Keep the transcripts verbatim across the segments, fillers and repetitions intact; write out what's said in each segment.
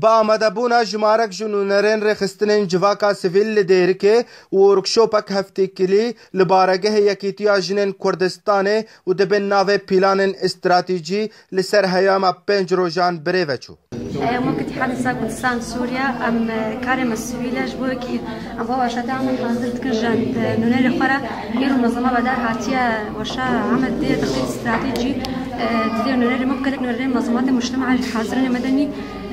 Bi amadebûna jimarek ji nûnerên rêxistinên civaka sivîl li Dêrikê û workshopek heftêkilî li baregehê Yekîtiya Jinên Kurdistanê û di bin navê pîlanên stratejî li ser heyama pênc rojan birêve çû. Em wek Îtîhadê Civaka Kurdistan Sûriye, em, e, karê me sivîl e, ji bo wekî em bo aşete em hazir dikin ji, e, nûnerê xwe re. Îro mezlema bedar hatiye weşa Amed dê textît stratejî, e, didê nûnerê me, gelek nûnerê mezlematê mujtema hazirînê medenî,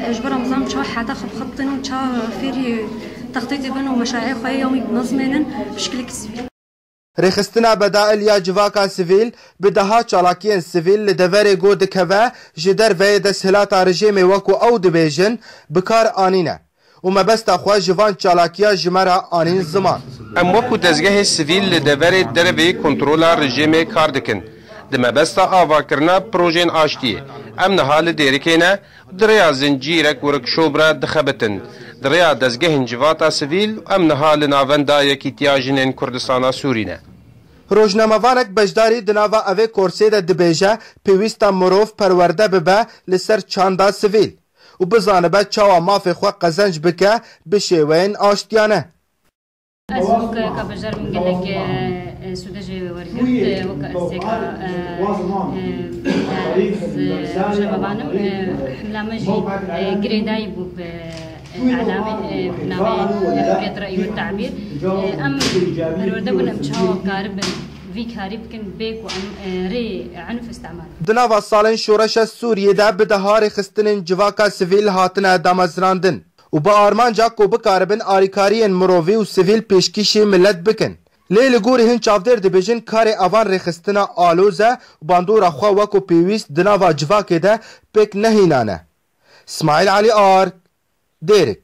e, ji bo mezlem çawa heta xwe bixebitin û çawa fêrî textîtê bin û meşayê xwe yomî binizmênin bi şekilekî sivîl. Rêxistina Bedail ya civaka sivîl bi deha çalakiyên sivîl li deverê ku dikeve ji derveyê desthilata rejîmê, wekû ew dibêjin, bi kar anîne û mebesta xwe ji van çalakiya ji me re anîn ziman. Em wekû dezgehê sivîl li deverê derveyî kontrola rejîmê kar dikin. Di mebesta avakirina projên aştiyê, em niha li Dêrikê ne, di rêya zincîrek workshop re dixebitin. Di rêya dezgehên civata sivîl, em niha li navenda Yekîtiya Jinên Kurdistana Sûrî ne. Rojnamevanek beşdarî di nava evê korsê de dibêje, pêwîst e mirov perwerde bibe li ser çanda sivîl û bizanibe çawa mafê xwe qezenc bike bi şêweyên aştiyane. Ez weke ka bejar min gelek, e, e, sûde jê wergirt, e, weke ez êka, e, e, ez, e, rojnamevan im, e, himla me jî, e, girêdayî bû bi, e, îlamê, e, bi navê, e, Hurriyet Rey ve Tabîr. E, em perwerde bûn, em çawa karibin vî karî bikin bê ku em, e, rê enûf îstemal bikin. Di nava salên şoreşa Sûriyê de bi deha rêxistinên civaka sivîl hatine damezrandin û bi armanca ku bikaribin alîkariyên mirovî û sivîl pêşkîşî milet bikin. Lê li gorî hin çavdêr dibêjin karê evan rêxistina aloz e û bandora xwe wekû pêwîst di nava civakê de pêk nehînane. Smaîl Elî Ark, Dêrik.